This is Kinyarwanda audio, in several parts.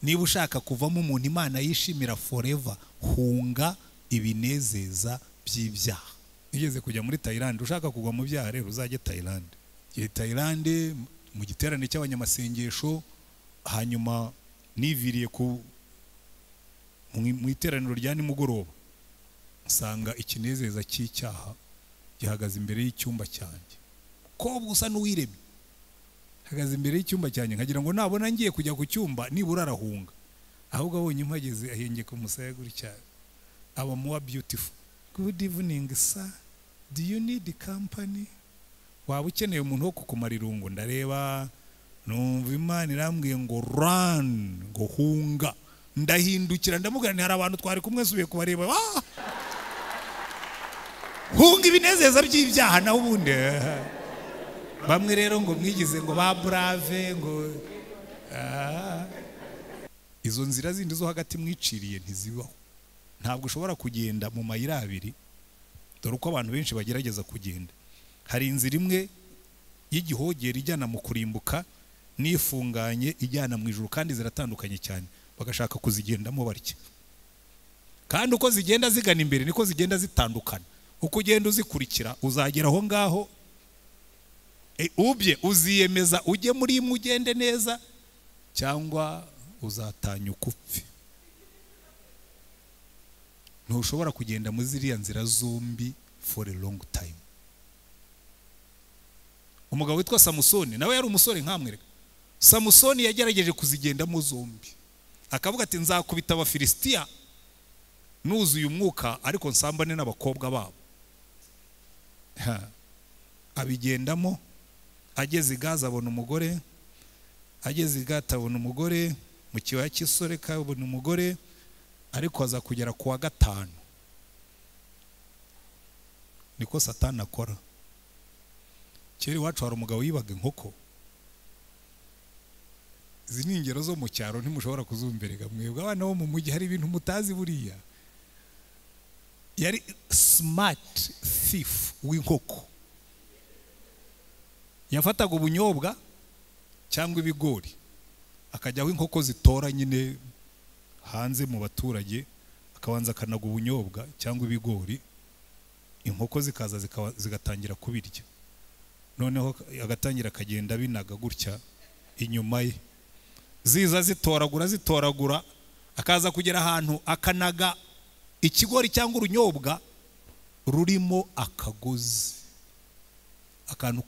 Niba ushaka kuvamo umuntu Imana yishimira forever, hunga ibinezeza by'ibyaha. Nigeze kujya muri Thailand, ushaka kugwa mu byaha rero uzajye Thailand. Gihe Thailand mu giterane cy'abanyamasengesho, hanyuma niviriye ku mu iteraniro rya nimugoroba, nsanga ikinezeza cy'icyaha gihagaze imbere y'icyumba cyanjye. Ko usa n'uwiremye hagaze imbere y'icyumba cyanjye, nkagira ngo nabona ngiye kujya ku cyumba nibura arahunga, ahubwo abonye mpageze ahengeka umusaya gutya, aba more beautiful. Good evening sir, do you need company? Waba ukeneye umuntu wo kukumara irungu? Ndareba numva Imana irambwiye ngo run, ngo hunga. Ndahindukira ndamubwira nti hari abantu twari kumwe, nsubiye kubareba. Hunga ibinezeza by'ibyaha. Naho ubundi bamwe rero ngo mwigize ngo ba brave, ngo izo nzira zindi zo hagati mwiciriye ntizibaho. Ntabwo ushobora kugenda mu mayira abiri. Dore uko abantu benshi bagerageza kugenda. Hari inzira imwe y'igihogere ijyana mu kurimbuka n'ifunganye ijyana mu ijuru, kandi ziratandukanye cyane, bagashaka kuzigendamo barya. Kandi uko zigenda zigana imbere niko zigenda zitandukana. Uko ugenda uzikurikira uzagera aho ngaho, ubye uziyemeza ujye muri imwe ugende neza, cyangwa uzatanyuka upfe. Ntushobora kugenda muri ziriya nzira zombi for a long time. Umugabo witwa Samusoni nawe yari umusore nkamwereka. Samusoni yagerageje kuzigendamo zombi, akavuga ati nzakubita Abafilisitiya nuzuye umwuka, ariko nsambane n'abakobwa babo. Abigendamo, ageze i Gaza abona umugore, ageze i Gata abona umugore, mu kibaya cy'Isoreka abona umugore, ariko aza kugera ku wa gatanu. Niko Satani akora. Kera iwacu hari umugabo yibaga inkoko. Izi ni ingero zo mu cyaro, ntimushobora kuzumverega mwebwe abana bo mu mujyi, hari ibintu mutazi buriya. Yari smart thief w'inkoko. Yafataga ubunyobwa cyangwa ibigori akajya aho inkoko zitora nyine hanze mu baturage, akabanza akanaga ubunyobwa cyangwa ibigori, inkoko zikaza zigatangira kubirya. Noneho agatangira akagenda binaga gutya inyuma ye, ziza zitoragura zitoragura, akaza kugera ahantu akanaga ikigori cyangwa urunyobwa rurimo akagozi, akantu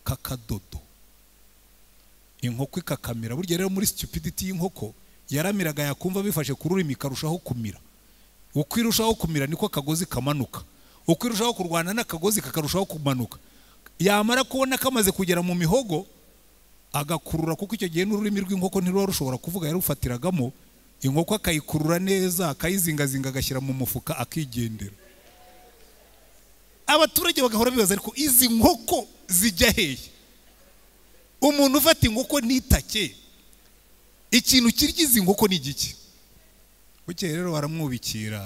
k'akadodo, inkoko ikakamira. Burya rero muri stupidity y'inkoko yaramiraga, yakumva bifashe ku rurimi ikarushaho kumira. Uko irushaho kumira niko akagozi kamanuka, uko irushaho kurwana n'akagozi kakarushaho kumanuka. Yamara kubona kamaze kugera mu mihogo agakurura, kuko icyo gihe n'ururimi rw'inkoko ntiruba rushobora kuvuga, yarufatiragamo. Inkoko akayikurura neza, akayizingazinga, agashyira mu mufuka, akigendera. Abaturage bagahora bibaza, ariko izi nkoko zijya hehe? Umuntu ufata inkoko ntitake, ikintu kirya izi nkoko ni igiki? Bukeye rero baramwubikira.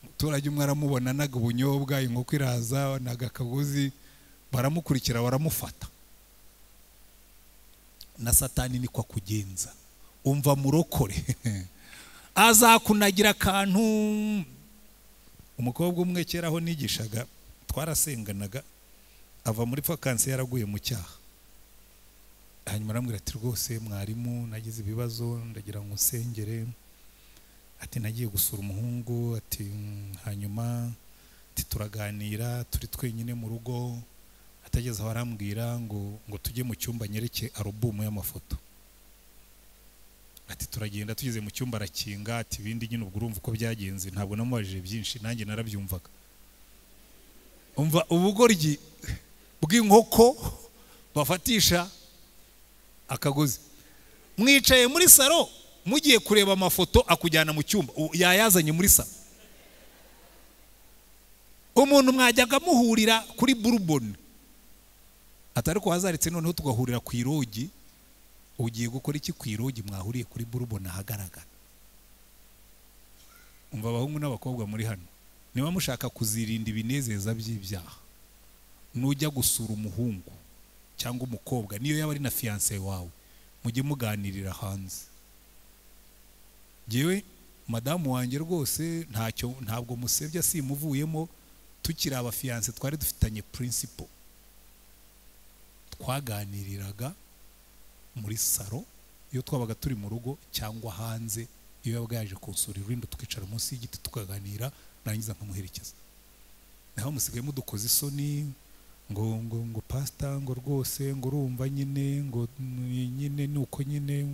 Umuturage umwe aramubona anaga ubunyobwa, inkoko iraza anaga akagozi, baramukurikira baramufata. Na Satani niko akugenza. Umva murokore azakunagira akantu. Umukobwa umwe kera aho nigishaga twarasenganaga, ava muri vakansi yaraguye mu cyaha. Hanyuma arambwira ati rwose mwarimu nagize ibibazo, ndagira ngo nsengere. Ati nagiye gusura umuhungu, ati hanyuma ati turaganira turi twenyine mu rugo, atageze aho arambwira ngo tujye mu cyumba nyereke alubumu y'amafoto. Ati turagenda, tugeze mu cyumba arakinga, ati ibindi nyine ubwo urumva uko byagenze, ntabwo namubajije byinshi nanjye narabyumvaga. Umva ubugoryi bw'inkoko bafatisha akagozi. Mwicaye muri saro mugiye kureba amafoto, akujyana mu cyumba, yayazanye muri saro. Umuntu mwajyaga muhurira kuri Bourbon, atari ko hazaritse, noneho tugahurira ku irogi. Ugiye gukora iki ku irogi mwahuriye kuri Bourbon ahagaragara? Umva abahungu n'abakobwa muri hano, niba mushaka kuzirinda ibinezeza by'ibyaha, nujya gusura umuhungu cyangwa umukobwa, niyo yaba ari na fiancé wawe, Mujye muganirira hanze. Ngewe madamu wanjye rwose ntacyo, ntabwo musebya, simuvuyemo. Tukiri abafiyanse twari dufitanye principle, twaganiriraga muri saro iyo twabaga turi mu rugo cyangwa hanze. Iyo yabaga yaje kunsura irundi, tukicara munsi y'igiti tukaganira, narangiza nkamuherekeza. Naho musigaye mudukoza isoni ngo ngo ngo pastor, ngo rwose ngo urumva nyine, ngo nyine nuko nyine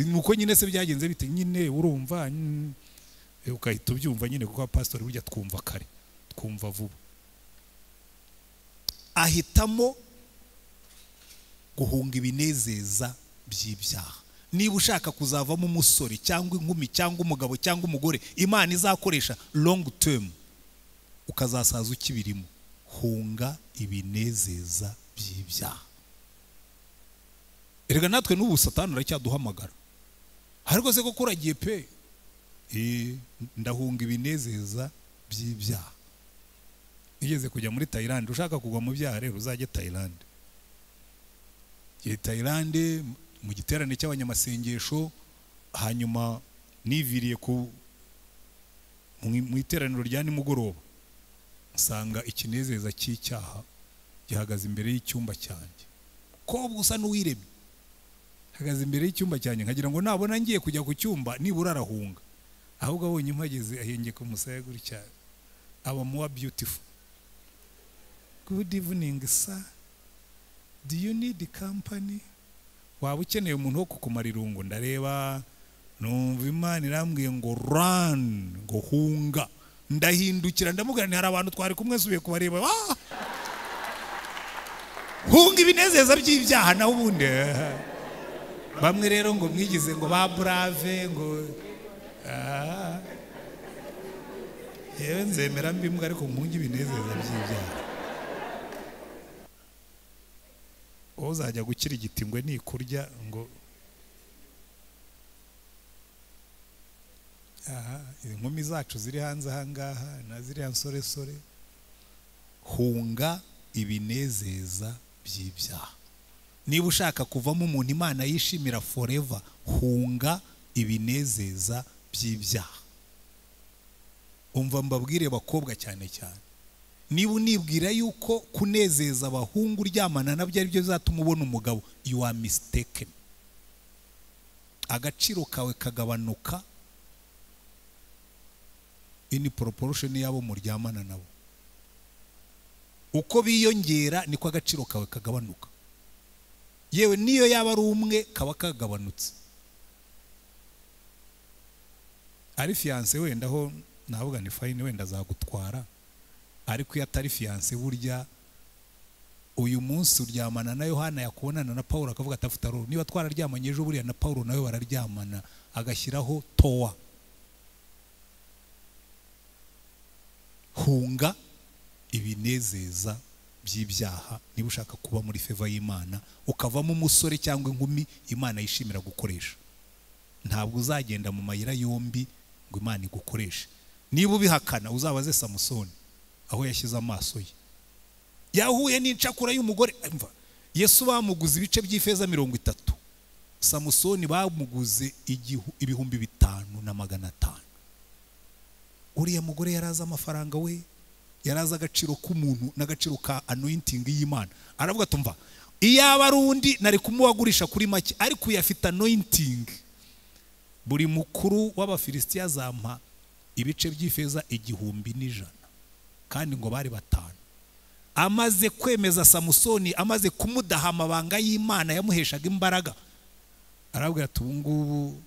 nuko nyine se byagenze bite nyine, urumva ukahita ubyumva nyine, kuko pastor burya twumva kare, twumva vuba. Ahitamo guhunga ibinezeza by'ibyaha. Niba ushaka kuzavamo umusore cyangwa inkumi cyangwa umugabo cyangwa umugore Imana izakoresha long term, ukazasaza ukibirimo, hunga ibinezeza by'ibyaha. Erega natwe n'ubu Satani aracyaduhamagara, ariko se koko uragiye pe, ndahunga ibinezeza by'ibyaha. Nigeze kujya muri Thailand, ushaka kugwa mu byaha rero uzajye Thailand. Gihe Thailand mu giterane cy'abanyamasengesho, hanyuma niviriye ku mu iteraniro rya nimugoroba, nsanga ikinezeza cy'icyaha gihagaze imbere y'icyumba cyanjye. Ko usa n'uwiremye, hagaze imbere y'icyumba cyanjye, nkagira ngo nabona ngiye kujya ku cyumba nibura arahunga, ahubwo abonye mpageze ahengeka umusaya gutya, aba more beautiful. Good evening sir, do you need company? Waba ukeneye umuntu wo kukumara irungu? Ndareba numva Imana irambwiye ngo run, ngo hunga. Ndahindukira ndamubwira nti hari abantu twari kumwe, nsubiye kubareba. Hunga ibinezeza by'ibyaha. Naho ubundi bamwe rero ngo mwigize ngo ba brave, ngo yewe nzemera mbimbwa, ariko mpunge ibinezeza by'ibyaha. Uzajya gukira igiti ngo nikurya ngo aha. Inkumi zacu ziri hanze ahangaha na ziriya nsoresore, hunga ibinezeza by'ibyaha. Niba ushaka kuvamo umuntu Imana yishimira forever, hunga ibinezeza by'ibyaha. Umva mbabwire bakobwa cyane cyane, niba unibwira yuko kunezeza abahungu uryamana nabyo ari byo bizatuma ubona umugabo, you are mistaken. Agaciro kawe kagabanuka in proportion yabo muryamana nabo. Uko biyongera niko agaciro kawe kagabanuka. Yewe niyo yaba ari umwe kaba kagabanutse. Ari fiancé wenda ho navuga ni fine, wenda azagutwara, ariko iyo atari fiancé burya uyu munsi uryamana na Yohana yakubonana na Paulo akavuga atafuta rero, niba twararyamanye ejo buriya na Paulo nawe bararyamana, agashyiraho towa. Hunga ibinezeza by'ibyaha niba ushaka kuba muri favor y'Imana, ukavamo umusore cyangwa inkumi Imana yishimira gukoresha. Ntabwo uzagenda mu mayira yombi ngo Imana igukoreshe. Niba ubihakana uzabaze Samusoni aho yashyize amaso ye. Yahuye n'incakura y'umugore. Yesu bamuguze ibice by'ifeza 30, Samusoni bamuguze 5,500. Uriya mugore yaraza amafaranga we, yaraza agaciro k'umuntu n'agaciro ka anointing y'Imana. Aravuga tumva iyaba ari undi nari kumuwagurisha kuri make, ariko uyafite anointing. Buri mukuru w'Abafilisitiya azampa ibice by'ifeza 1,100, kandi ngo bari 5. Amaze kwemeza Samusoni, amaze kumudaha amabanga y'Imana yamuheshaga imbaraga, arabwira ati ubu ngubu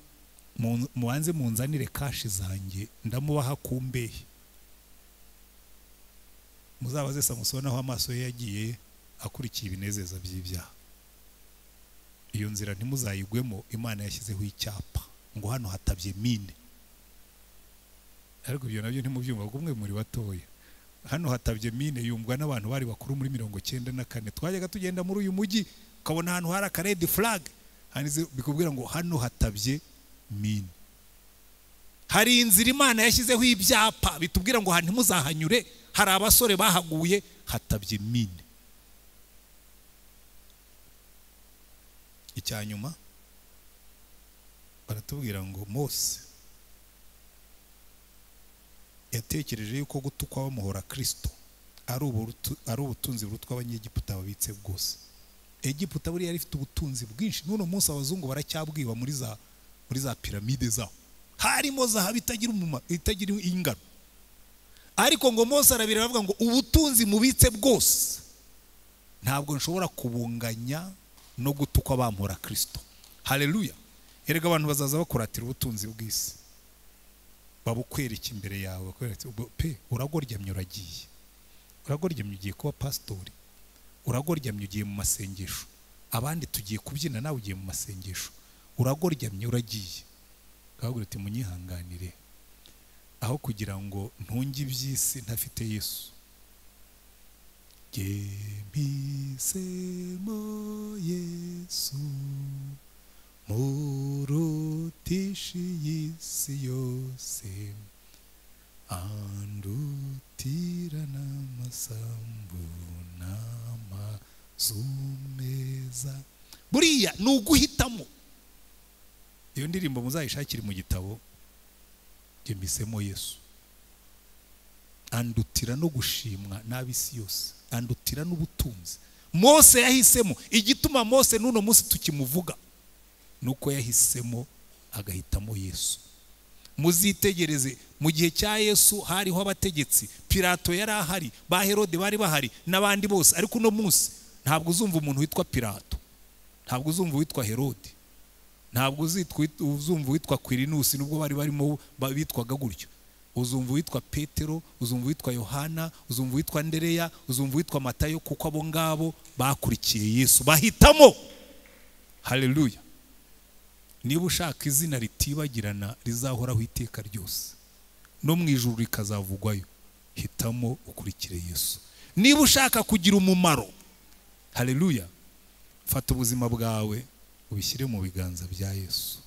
mubanze munzanire kashi zanjye ndamubaha kumbehe. Muzabaze Samusoni aho amaso ye yagiye akurikiye ibinezeza by'ibyaha. Iyo nzira ntimuzayigwemo, Imana yashyizeho icyapa ngo hano hatabye mine. Ariko ibyo nabyo ntimubyumva kuko mwe muri batoya. Hano hatabye mine yumvwa n'abantu bari bakuru muri 94. Twajyaga tugenda muri uyu mujyi ukabona ahantu hari aka red flag, handitse bikubwira ngo hano hatabye mine. Hari inzira Imana yashyizeho ibyapa bitubwira ngo hano ntimuzahanyure, hari abasore bahaguye, hatabye mine. Icyanyuma, Iratubwira ngo Mose yatekereje yuko gutukwa bamuhora Kristo ari ubutunzi burutwa abanyegiputa babitse bwose. Egiputa buriya yari ifite ubutunzi bwinshi. N'uno munsi abazungu baracyabwiba muri za piramide zaho, harimo zahabu itagira umumaro, itagira ingano. Ariko ngo Mose arabira aravuga ngo ubutunzi mubitse bwose ntabwo nshobora kubunganya no gutukwa bampora Kristo. Haleluya. Erega abantu bazaza bakuratira ubutunzi bw'isi, babukwereka imbere yawe, bakwereka pe uragoryamye uragiye, uragoryamye ugiye kuba pastori, uragoryamye ugiye mu masengesho, abandi tugiye kubyina nawe ugiye mu masengesho, uragoryamye uragiye. Akababwira ati munyihanganire, aho kugira ngo ntunge iby'isi ntafite Yesu, mpisemo Yesu murutisha iyi si yose, andutira n'amasambu n'amazu meza. Buriya ni uguhitamo. Iyo ndirimbo muzayishakire mu gitabo, mpisemo Yesu andutira no gushimwa n'ab'isi yose, andutira n'ubutunzi. Mose yahisemo. Igituma Mose n'uno munsi tukimuvuga nuko yahisemo agahitamo Yesu. Muzitegereze mu gihe cya Yesu hariho abategetsi, Pilato yari ahari, ba Herode bari bahari n'abandi bose. Ariko uno munsi ntabwo uzumva umuntu witwa Pilato, ntabwo uzumva witwa Herode, ntabwo uzumva witwa Quirinusi, nubwo bari barimo bitwaga gutyo. Uzumva witwa Petero, uzumva witwa Yohana, uzumva witwa Andereya, uzumva witwa Matayo, kuko abo ngabo bakurikiye Yesu bahitamo. Haleluya. Niba ushaka izina ritibagirana rizahoraho iteka ryose no mu ijuru rikazavugwayo, hitamo ukurikire Yesu. Niba ushaka kugira umumaro, haleluya, fata ubuzima bwawe ubishyire mu biganza bya Yesu.